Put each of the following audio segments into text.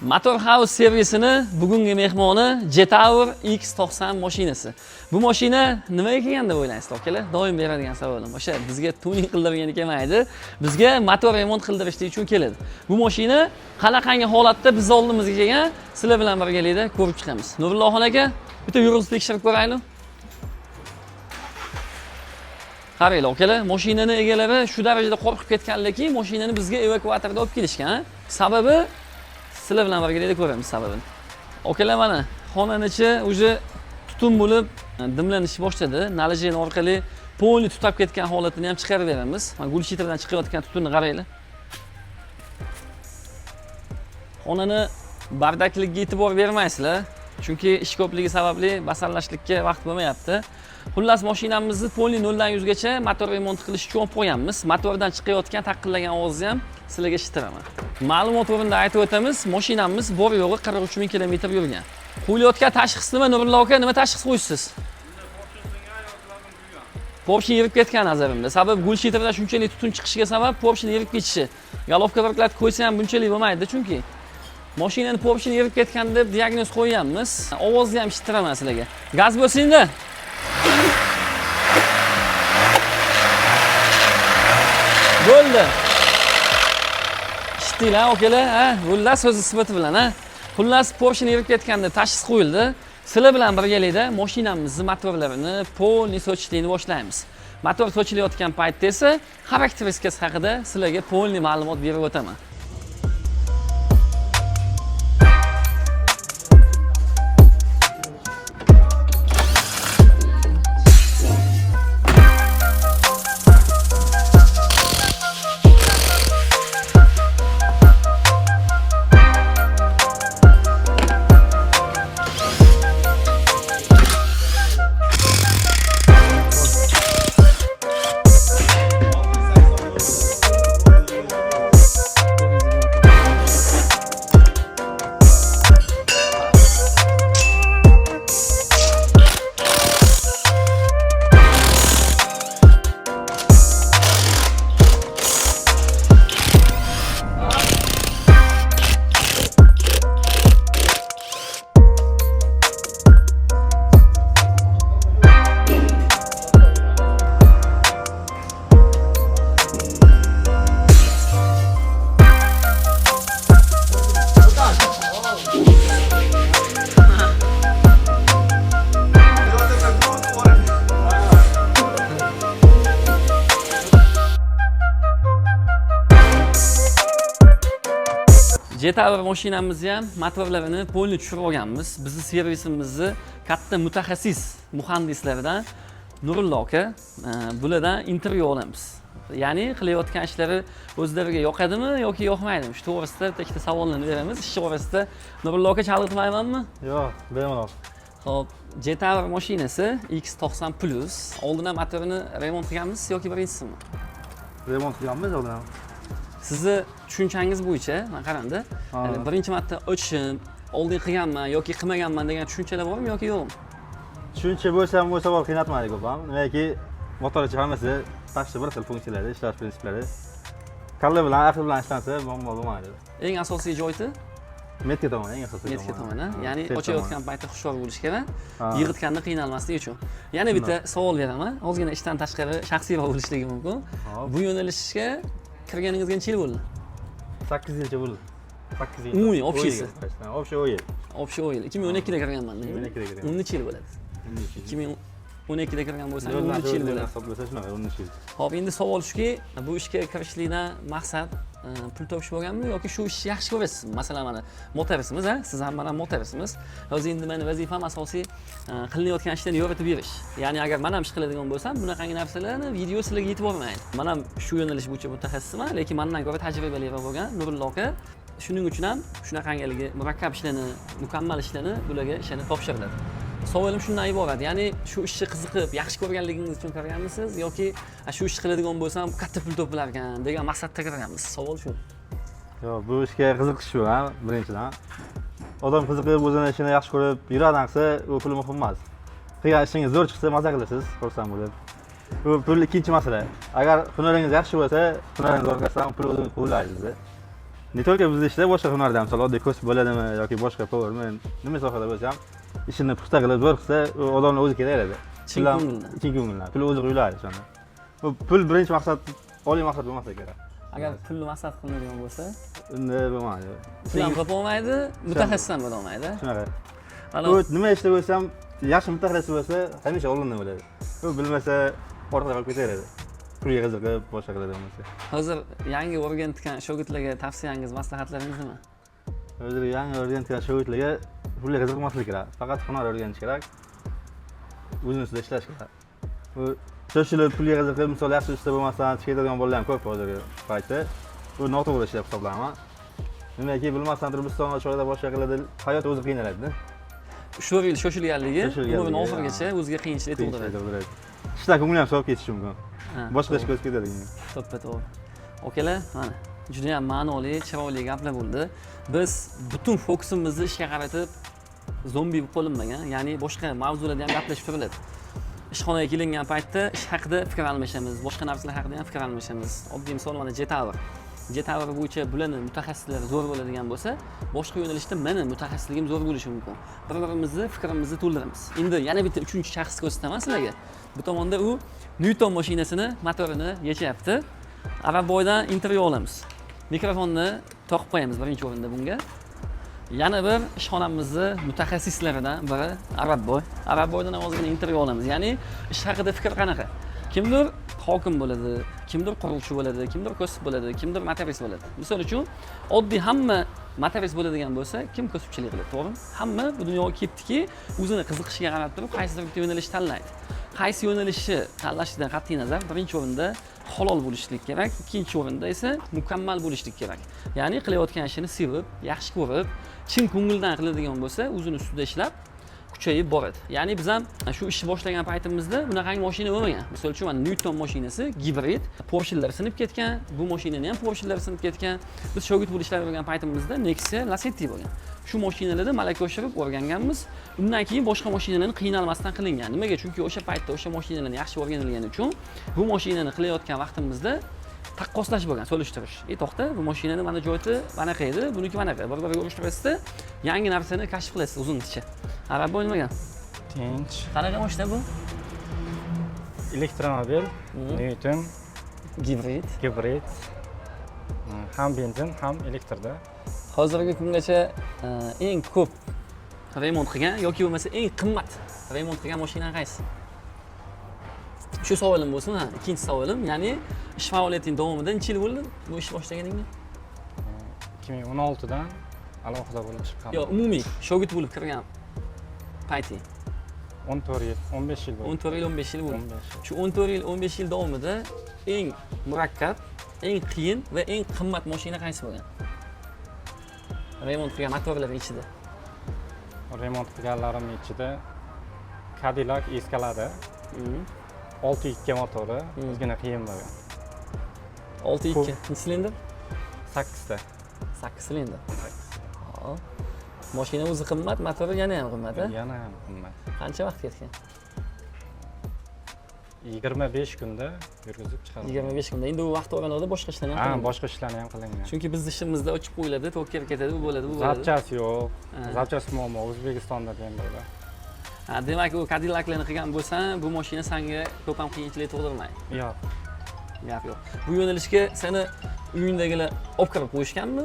Motor House servisini bugungi mehmoni Jetour X90 mashinasi. Bu mashina nimaga kelgan deb o'ylaysizlar, akalar? Doim beradigan savolim. O'sha bizga tuning qildirgani kelmaydi. Bizga motor remont qildirishlik uchun keladi. Bu mashina qanaqangi holatda biz oldimizga kelgan, sizlar bilan birgalikda ko'rib chiqamiz. Nurullohxon aka, bitta yurg'izib tekshirib ko'raylik. Qaranglar, akalar, mashinani egalari shu darajada qo'rqib ketganlarki, mashinani bizga evakuatorda olib kelishgan. Sababi sizlar bilan birgalikda ko'ramiz sababini. Akalar, mana xonani ichi уже tutun bo'lib dimlanishni boshladi. Nalajin orqali polni tutab ketgan holatini ham chiqarib beramiz. Mana gulshitrdan chiqayotgan tutunni qaranglar. Xonani bardakligiga e'tibor bermaysizlar, chunki ish ko'pligi sababli basarlashlikka vaqt bo'lmayapti. Xullas, mashinamizni polni 0 dan 100 gacha motor remont qilish uchun olib qo'yganmiz. Motordan chiqayotgan taqillagan ovozni ham sizlarga eshittiraman. Ma'lumot o'rnida aytib o'tamiz, mashinamiz bor yo'g'i 43 ming kilometr yurgan. Qo'yilayotgan tashxis nima, Nurullo aka, nima tashxis qo'yishsiz? Porsche yerib ketgan nazarimda. Sabab gulshitrdan shunchalik tutun chiqishiga sabab Porsche yerib ketishi. Golovka biriklatib qo'ysa ham bunchalik bo'lmaydi, chunki mashinani Porsche yerib ketgan deb diagnoz qo'yganmiz. Ovozni ham eshittiraman sizlarga. Gaz bosingda. Bo'ldi. Eshitdinglar, akalar, ha? Bo'ldi so'zi sifati bilan, ha? Xullas, Porsche yerib ketganda tashxis qo'yildi. Sizlar bilan birgalikda mashinamizni motorlarini polni sochishlikni boshlaymiz. Motor sochilayotgan paytda esa xarakteristikasi haqida sizlarga polni ma'lumot berib o'taman. Jetour mashinamizni ham motorlarini polni tushirib olganmiz. Bizni servisimizni katta mutaxassis muhandislaridan Nurullo aka, bulardan intervyu olamiz. Ya'ni qilayotgan ishlari o'zlariga yoqadimi yoki yoqmaydimi? Shu to'g'risida bitta ikkita savollarni beramiz. Ish orasida Nurullo aka chalg'itmaymanmi? Yo'q, bemalol. Xo'p, Jetour mashinasi X90 Plus. Oldin ham motorini remont qilganmisiz yoki birinchisimi? Remont qilganmiz oldin ham. Sizni tushunchangiz bo'yicha, man qaranda, Ha. ya'ni birinchi marta o'chishim, oldin qilganman yoki qilmaganman degan tushunchalar bormi yoki yo'qmi? Tushuncha bo'lsa ham bu savol qiynatmaydi ko'p ham. Nimaki motor ichi hammasi почти bir xil funksiyalari, ishlash prinsiplari. Kalla bilan, aql bilan ishlansa muammo bo'lmaydi. Eng asosiy joyi Metka tomoni eng asosiy metka tomoni, Ha, ya'ni sel ochayotgan paytda hushyor bo'lish kerak, Ha. yig'itganda qiynalmaslik uchun. Yana bitta savol beraman, ozgina ishdan tashqari shaxsiyroq bo'lishligi mumkin. Hop. Bu yo'nalishga kirganingizga necha yil bo'ldi? 8 yilcha bo'ldi. 8 yil. Umumiy, общий si. Общий 10 yil. Общий 10 yil. 2012 da kirganman. 2012 da kirganman. 13 yil bo'ladi. 2012 da kirgan bo'lsangiz 13 yil bo'ladi. Hisoblasa shunaqa 13 yil. Xo'p, endi savol shuki, bu ishga kirishlikdan maqsad pul topish bo'lganmi yoki shu ishni yaxshi ko'rasizmi? Masalan, mana motorisimiz, ha, siz ham mana motorisimiz. Hozir endi meni vazifam asosiy qilinayotgan ishlarni yoritib berish. Ya'ni agar men ham ish qiladigan bo'lsam, bunaqangi narsalarni video sizlarga yetib bormaydi. Men ham shu yo'nalish bo'yicha mutaxassisman, lekin mendan ko'ra tajribaliroq bo'lgan Nurullo aka. Shuning uchun ham shunaqangi haligi murakkab ishlarni, mukammal ishlarni bularga ishonib topshiriladi. Savolim shundan iborat, ya'ni shu ishni qiziqib, yaxshi ko'rganligingiz uchun kirganmisiz yoki "A, shu ishni qiladigan bo'lsam katta pul topilar ekan" degan maqsadda kirganmisiz? Savol shu. Yo'q, bu ishga qiziqish shu, ha, birinchidan. Odam qiziqib, o'zini ishini yaxshi ko'rib, yuragidan qilsa, u pul muhim emas. Qilgan ishingiz zo'r chiqsa, maza qilasiz, xursand bo'lib. Bu pul ikkinchi masala. Agar hunaringiz yaxshi bo'lsa, hunaringiz orqasidan pul o'zini quvlaydi sizni. Не только bizni ishda, boshqa hunarda ham, misol, oddiy ko'sib bo'ladimi yoki boshqa повар mi, nima sohada bo'lsa ham, ishini puxta qilib, zo'r qilsa, u odamlar o'zi kelaveradi. Chin Pul ham- ko'ngildan. Chin ko'ngildan. Pul o'zi quyiladi o'shanda. Bu pul birinchi maqsad, oliy maqsad bo'lmasa kerak. Agar pulni maqsad qilinadigan bo'lsa, Unda bo'lmaydi. Pul ham topolmaydi, mutaxassis ham bo'lolmaydi. Shunaqa. Mana. U nima ishda bo'lsa ham, yaxshi mutaxassis bo'lsa, hamisha oldinda bo'ladi. U bilmasa, orqada qolib ketaveradi. Pulga qiziqib, boshqa qiladi bo'lmasa. Hozir yangi o'rganayotgan shogirdlarga tavsiyangiz, maslahatlaringiz nima? Hozir yangi o'rganayotgan shogirdlarga pulga qiziqmaslik kerak. Faqat hunar o'rganish kerak. O'zini ustida ishlash kerak. Bu shoshilib pulga qiziqib, misol, yaxshi usta bo'lmasdan chiqib ketadigan bolalar ham ko'p hozirgi paytda. Bu noto'g'ri ish deb hisoblayman. Nimaki, bilmasdan turib ustani ochadi, boshqa qiladi, hayot o'zi qiynaladida. 3-4 yil shoshilganligi Shoshilganligi, umrini oxirigacha o'ziga qiyinchilik Qiyinchilik tug'diradi. Tug'diradi. Ishdan ko'ngli ham sovib ketishi mumkin. Ha, Boshqa to'g'ri. ishga o'tib ketadi keyin. To'ppa to'g'ri. Akalar, mana juda ham ma'noli, chiroyli gaplar bo'ldi. Biz butun fokusimizni ishga qaratib, zombi bo'lib qolinmagan, ya'ni boshqa mavzularda ham gaplashib turiladi. Ishxonaga kelingan paytda ish haqida fikr almashamiz, boshqa narsalar haqida ham fikr almashamiz. Oddiy misol, mana Jetower. Jetower bo'yicha bularni mutaxassislari zo'r bo'ladigan bo'lsa, boshqa yo'nalishda meni mutaxassisligim zo'r bo'lishi mumkin. Bir-birimizni fikrimizni to'ldiramiz. Endi yana bitta uchinchi shaxs ko'rsataman sizlarga. Bu tomonda u Newton mashinasini motorini yechyapti. Arabboydan intervyu olamiz. Mikrofonni toqib qo'yamiz birinchi o'rinda bunga. Yana bir ishxonamizni mutaxassislaridan biri Arabboy. Arabboydan ham ozgina intervyu olamiz. Ya'ni ish haqida fikr qanaqa? Kimdir hokim bo'ladi, kimdir quruvchi bo'ladi, kimdir ko'sib bo'ladi, kimdir motorist bo'ladi. Misol uchun, oddiy hamma motorist bo'ladigan bo'lsa, kim ko'sibchilik qiladi, to'g'rimi? Hamma bu dunyoga kelibdiki, o'zini qiziqishiga qarab turib qaysidir bitta yo'nalish tanlaydi. Qaysi yo'nalishni tanlashidan qat'iy nazar, birinchi o'rinda halol bo'lishlik kerak, ikkinchi o'rinda esa mukammal bo'lishlik kerak. Ya'ni qilayotgan ishini sevib, yaxshi ko'rib, chin ko'ngildan qiladigan bo'lsa, o'zini ustida ishlab kuchayib boradi. Ya'ni biz ham shu ishni boshlagan paytimizda bunaqangi mashina bo'lmagan. Misol uchun, mana Newton mashinasi gibrid, porshinlar sinib ketgan, bu mashinani ham porshinlari sinib ketgan. Biz shogird bo'lib ishlab yurgan paytimizda Nexia, Lacetti bo'lgan. Shu mashinalarda malaka oshirib o'rganganmiz. Undan keyin boshqa mashinalarni qiynalmasdan qilingan. Nimaga? Chunki o'sha paytda o'sha mashinalarni yaxshi o'rganilgani uchun bu mashinani qilayotgan vaqtimizda taqqoslash bo'lgan, solishtirish. E, to'xta, bu mashinani mana joyti anaqa edi, buniki manaqa. Bir biriga urishtirasizda, yangi narsani kashf qilasiz uzuncha. Arab bo'lmagan. Tinch. Qanaqa mashina bu? Elektromobil, Newton, Gibrid. Gibrid. Ham benzin, ham elektrda. Hozirgi kungacha eng ko'p remont qilgan yoki bo'lmasa eng qimmat remont qilgan mashina qaysi? Shu savolim bo'lsin, ha, ikkinchi savolim, ya'ni ish faoliyating davomida necha yil bo'ldi bu ishni boshlaganingga? 2016 dan alohida bo'lib chiqqan. Yo'q, umumiy shogird bo'lib kirgan payting. 14 yil, 15 yil bo'ldi. 14 yil, 15 yil bo'ldi. 15 yil. Shu 14 yil, 15 yil davomida eng murakkab, eng qiyin va eng qimmat mashina qaysi bo'lgan? Remont qilgan motorlar ichida. Remont qilganlarim ichida Cadillac Escalade 6.2 motori ozgina qiyin bo'lgan. 6.2. Nechi silindr? 8 ta. 8 silindr. Hop. Mashina o'zi qimmat, motori yana ham qimmat, a? Yana ham qimmat. Qancha vaqt ketgan? 25 kunda yurgizib chiqardim. 25 kunda. Endi u vaqt oralig'ida boshqa ishlarni ham Ha, qilingan. Boshqa ishlarni ham qilingan. Chunki bizni ishimizda o'chib qo'yiladi, tok kelib ketadi, bu bo'ladi, bu bo'ladi. Запчасть yo'q. Ha. Запчасть muammo O'zbekistonda ham bo'ladi. Ha, demak, u Cadillac'larni qilgan bo'lsang, bu mashina sanga ko'p ham qiyinchilik tug'dirmaydi. Yo'q. Gap yo'q. Bu yo'nalishga seni uyingdagilar olib kirib qo'yishganmi?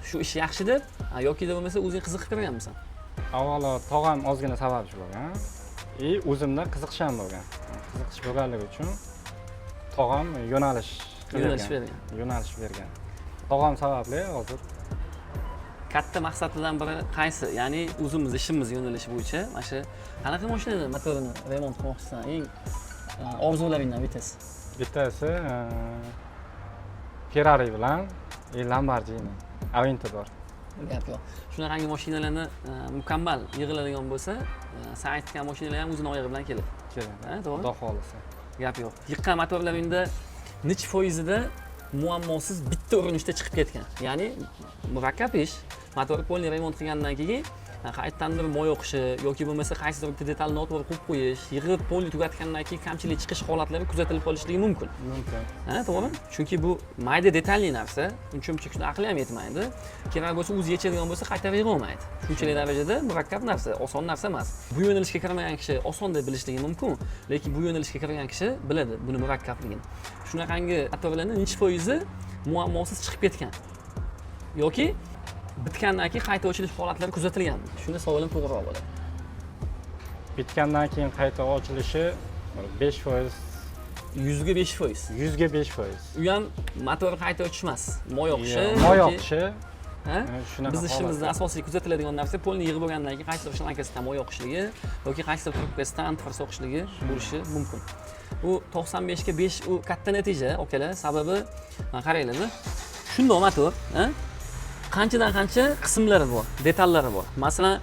Shu ish yaxshi deb, ha, yoki bo'lmasa o'zing qiziqib kirganmisan? Avvalo tog'am ozgina sababchi bo'lgan. И o'zimda qiziqish ham bo'lgan. Qiziqish bo'lganligi uchun tog'am yo'nalish qilib Yo'nalish bergan. Yo'nalish bergan. Tog'am sababli hozir. Katta maqsadlardan biri qaysi? Ya'ni o'zimiz ishimiz yo'nalishi bo'yicha mana shu qanaqa mashinani motorini remont qilmoqchisan? Eng orzularingdan bittasi. Bittasi Ferrari bilan Lamborghini Aventador. Gap yo'q. Shunaqangi mashinalarni mukammal yig'iladigan bo'lsa, san aytgan mashinalar ham o'zini oyog'i bilan keladi. Keladi. Ha, to'g'ri? Xudo xohlasa. Gap yo'q. Yiqqan motorlaringda nechi foizida muammosiz bitta urinishda chiqib ketgan? Ya'ni murakkab ish, motor полный remont qilgandan keyin Qayerdandir moy oqishi yoki bo'lmasa qaysidir bitta detalni noto'g'ri qo'yib qo'yish, yig'ib polni tugatgandan keyin kamchilik chiqish holatlari kuzatilib qolishligi mumkin. Mumkin. Ha, to'g'rimi? Chunki bu mayda detalli narsa, uncha-muncha shuni aqli ham yetmaydi. Kerak bo'lsa o'zi yechadigan bo'lsa qaytarib yig'olmaydi. Shunchalik darajada murakkab narsa, oson narsa emas. Bu yo'nalishga kirmagan kishi oson deb bilishligi mumkin, lekin bu yo'nalishga kirgan kishi biladi buni murakkabligini. Shunaqangi motorlarni nechi foizi muammosiz chiqib ketgan yoki bitgandan keyin qayta ochilish holatlari kuzatilgan. Shunda savolim to'g'riroq bo'ladi. Bitgandan keyin qayta ochilishi 5%, 100ga 5%. 100ga 5%. U ham motor qayta ochish emas, moy oqishi. Moy oqishi. Ha? Shunaqa Biz ishimizda holatlar. asosiy kuzatiladigan narsa polni yig'ib bo'lgandan keyin qaysidir shlankasidan moy oqishligi yoki qaysidir trubkasidan antifriz oqishligi bo'lishi mumkin. Bu 95 ga 5 u katta natija, akalar. Sababi mana qaranglar, shundoq motor, ha? Qanchadan qancha qismlari bor, detallari bor. Masalan,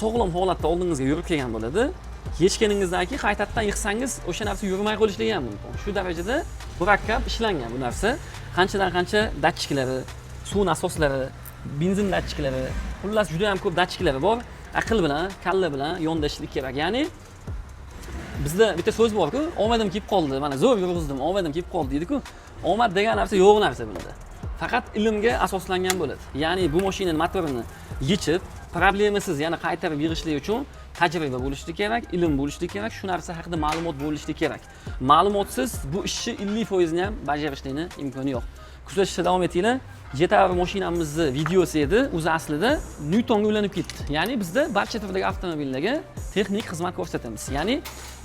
sog'lom holatda oldingizga yurib kelgan bo'ladi. Yechganingizdan keyin qaytadan yig'sangiz, o'sha narsa yurmay qolishligi ham mumkin. Shu darajada murakkab ishlangan bu narsa. Qanchadan qancha datchiklari, suv nasoslari, benzin datchiklari, xullas juda ham ko'p datchiklari bor. Aql bilan, kalla bilan yondashishlik kerak. Ya'ni bizda bitta so'z bor-ku, omadim kelib qoldi, mana zo'r yurg'izdim, omadim kelib qoldi deydi-ku. Omad degan narsa yo'q narsa bunda. Faqat ilmga asoslangan bo'ladi. Ya'ni bu mashinaning motorini yechib, problemasiz yana qaytarib yig'ishlik uchun tajriba bo'lishi kerak, ilm bo'lishi kerak, shu narsa haqida ma'lumot bo'lishi kerak. Ma'lumotsiz bu ishni 50% ham bajarishlikni imkoni yo'q. Kuzatishda davom etinglar. Jetour mashinamizni videosi edi, o'zi aslida Newtonga ulanib ketdi. Ya'ni bizda barcha turdagi avtomobillarga texnik xizmat ko'rsatamiz. Ya'ni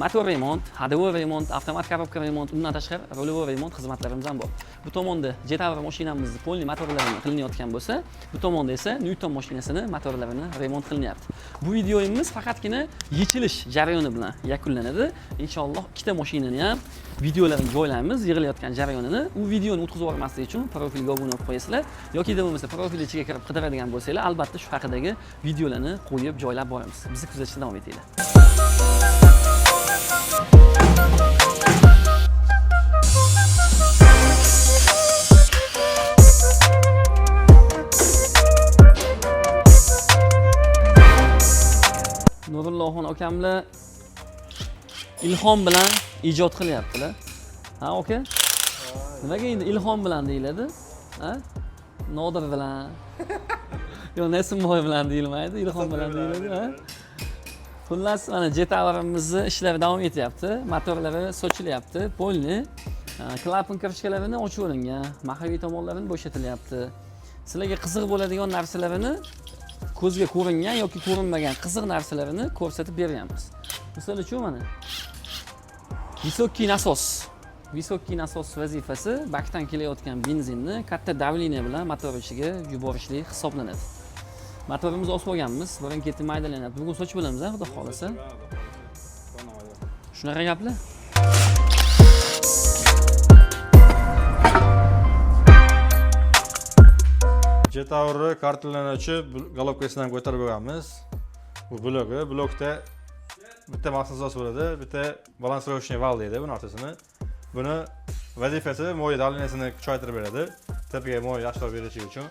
motor remont, ходовой remont, avtomat korobka remont, undan tashqari рулевой remont xizmatlarimiz ham bor. Bu tomonda Jetour mashinamizni polni motorlarini qilinayotgan bo'lsa, bu tomonda esa Newton mashinasini motorlarini remont qilinyapti. Bu videomiz faqatgina yechilish jarayoni bilan yakunlanadi. Inshaalloh ikkita mashinani ham videolarini joylaymiz, yig'ilayotgan jarayonini. U videoni o'tkazib yubormaslik uchun profilga obuna bo'lib qo'yasizlar yoki bo'lmasa profil ichiga kirib qidiradigan bo'lsanglar, albatta shu haqidagi videolarni qo'yib joylab boramiz. Bizni kuzatishda davom etinglar. Nurullohxon akamlar ilhom bilan ijod qilyaptilar. Ha, aka? Nimaga endi ilhom bilan deyiladi? Ha? Nodir bilan. Yo, Nasimboy bilan deyilmaydi, ilhom bilan deyiladi, ha? Xullas, mana Jetourimizni ishlari davom etyapti. Motorlari sochilyapti, polni, klapan krishkalarini ochib olingan, mahaviy tomonlarini bo'shatilyapti. Sizlarga qiziq bo'ladigan narsalarini, ko'zga ko'ringan yoki ko'rinmagan qiziq narsalarini ko'rsatib beryapmiz. Misol uchun mana Высокий nasos. Высокий nasos vazifasi bakdan kelayotgan benzinni katta давление bilan motor ichiga yuborishlik hisoblanadi. Motorimizni osib olganmiz, birin-ketin maydalanyapti. Bugun sochib bo'lamiz, xudo xolasa. Shunaqa gaplar. Jetourni kartlarni ochib, golovkasidan ko'tarib bo'lganmiz. Bu bloki, blokda bitta nasos bo'ladi, bitta балансировочный val deydi bu narsasini. Buni vazifasi moy давлениесini kuchaytirib beradi. Tepaga moy yaxshiroq berishi uchun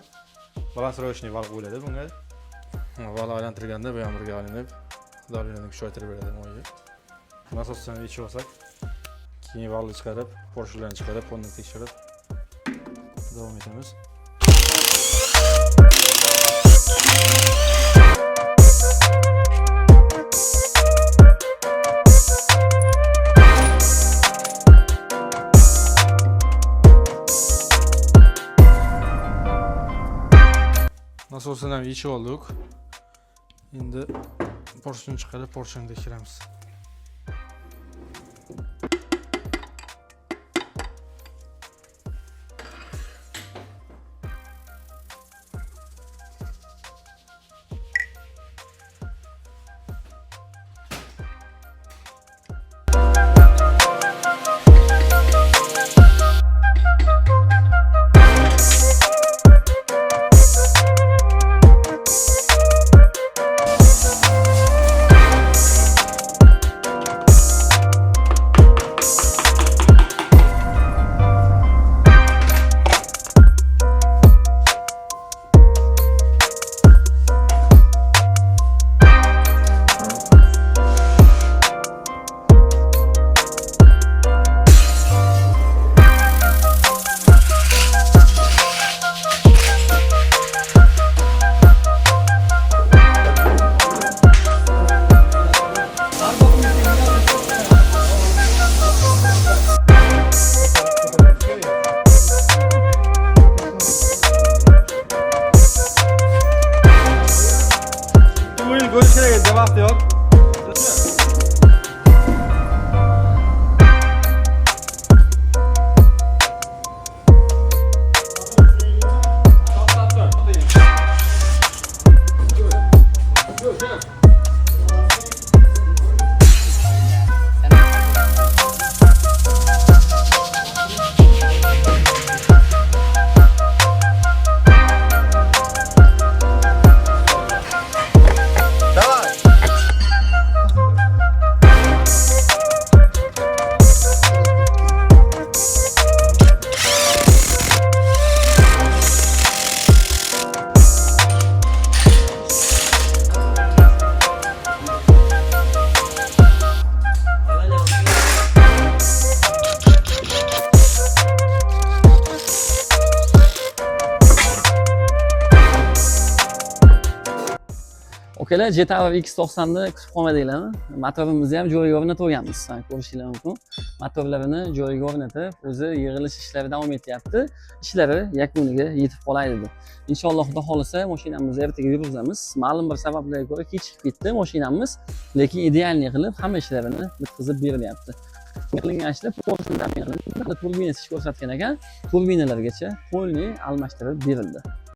балансировочный val qo'yiladi bunga. Val aylantirganda bu ham birga aylanib, давлениеni kuchaytirib beradi moyni. Nasosni yechib olsak, keyin valni chiqarib, porshlarni chiqarib, ponni tekshirib davom etamiz. Nasosini ham yechib oldik. Endi porshni chiqarib, porshni tekshiramiz. Mashinaga vaqt yo'q. Okalar, Jetour X90 ni kutib qolmadinglarmi? Motorimizni ham joyiga o'rnatib olganmiz. Ha, ko'rishinglar mumkin. Motorlarini joyiga o'rnatib, o'zi yig'ilish ishlari davom etyapti. Ishlari yakuniga yetib qolay dedi. Inshaalloh, Xudo xohlasa, mashinamizni ertaga yurg'izamiz. Ma'lum bir sabablarga ko'ra kechikib ketdi mashinamiz, lekin идеальный qilib hamma ishlarini bitkazib berilyapti. Qilingan ishlar turbinasi ish ko'rsatgan ekan, turbinalargacha полный almashtirib berildi.